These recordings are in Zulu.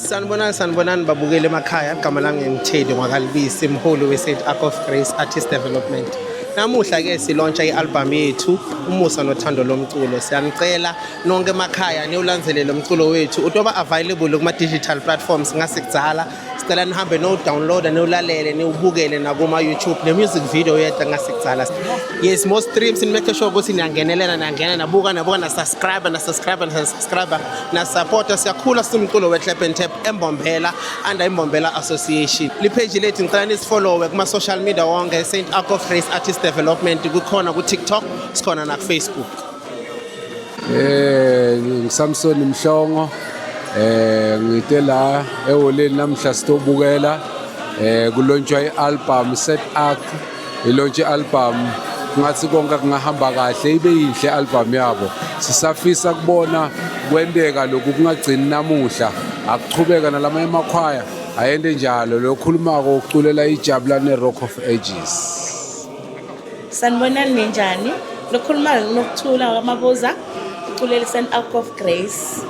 Sanibonani, sanibonani babukeli emakhaya. Igama lami nginguThedi ngwakalibisi, mholi we-St Ark of Grace Artist Development. Namuhla ke silontsha i-album yethu Umusa Nothando Lomculo. Siyanicela nonke emakhaya niwulandzelele umculo wethu. Utoba available kuma digital platforms ngasikudzala. Sicela nihambe no-downloada, niwulalele, niwubukele nakuma-YouTube ne-music video yethu ngasikudzala. Yes, more streams, ni-make sure ukuthi niyangenelela, niyangena, nabuka, nabuka, na-subscribe, na-subscribe, na-subscribe, na-supporta. Siyakhula simculo we-clap and tap eMbombela under iMbombela Association. Lipage lethu ngicela nisifollowe kuma-social media wonke, St Ark of Grace Artist Development. Kukhona ku-TikTok, sikhona naku-Facebook. NguSamson Mhlongo. Ngite la eholeni namhla sitobukela kulontshwa ialbum Set Ark, ilaunch album. Ngathi konke kungahamba kahle, ibe yinhle album yabo. Sisafisa kubona kwenteka lokhu, kungagcini namuhla, akuchubeka nalamanye amakhwaya ayende njalo. Lokhulumako uculela iJabulane Rock of Ages. Sanibonani, ninjani? Lokhuluma Nokuthula wamabuza, uculela St Ark of Grace.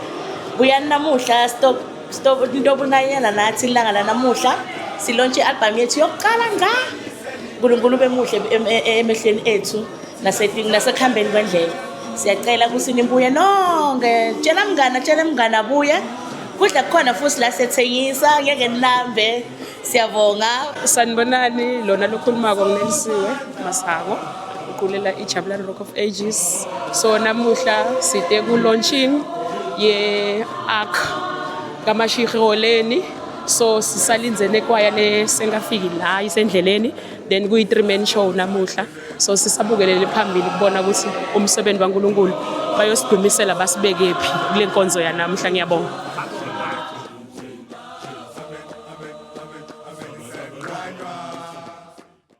Buyani namuhla, stop stop intobunayela nathi ilanga la namuhla silaunch i-album yethu yokuqala ngqa. uNkulunkulu bemuhle emehlweni ethu nasekuhambeni kwendlela. Siyacela ukuthi nibuye nonke. Tshela mngana, tshela mngana abuye. Kudla kukhona futhi la, siyethengisa, ngeke nilambe. Siyabonga. Sanibonani, lona lokhulumako nginelisiwe Masako, uqulela iJabulani Rock of Ages. So namuhla site ku-launching ye-Ark kaMashihi Holeni. So sisalinze nekwaya lesengafiki la, isendleleni, then kuyi-three man show namuhla. So sisabukelele phambili kubona ukuthi umsebenzi kaNkulunkulu bayosidumisela basibeke phi kule nkonzo yanamhla. Ngiyabonga.